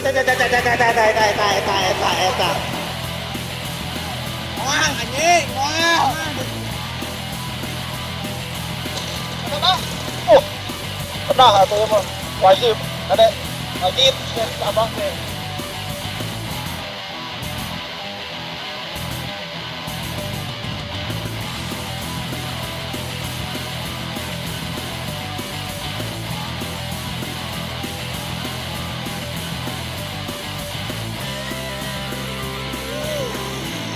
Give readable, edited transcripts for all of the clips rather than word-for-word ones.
Eta eta eta eta eta eta eta eta eta eta eta. Moal anjing, moal. Oh. Pernah atau ya mah wajib. Ada wajib share ke abang teh.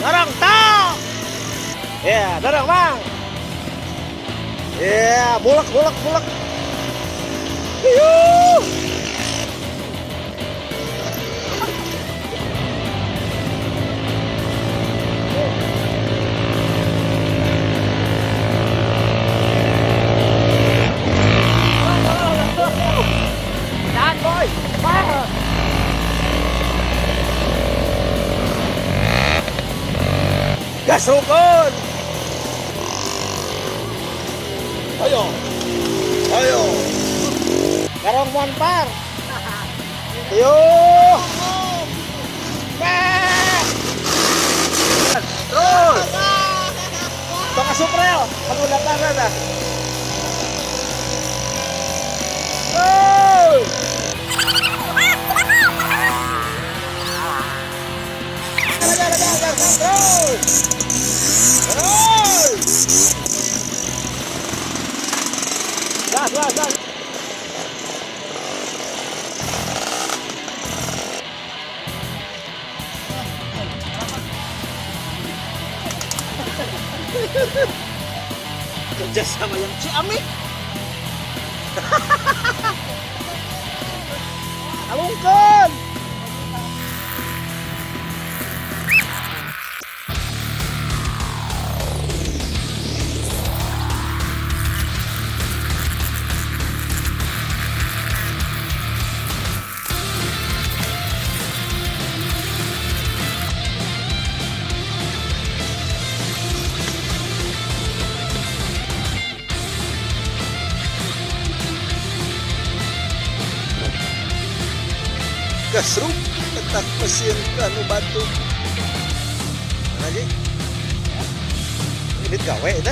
Dorong tok. Ya, dorong bang. Ya, bulek bulek bulek. Yuh. Dan boy. Wah. Gas rukun. Ayo. Ayo. Garong monpar. Yo. Terus. Tong asup rel, anu datang eta. Terus. Terus. Terus. Gas, gas, gas. Kerja sama yang ciamik. Alungkeun. Gasruk ketak mesin anu batu. Mana sih? Ini gawe itu.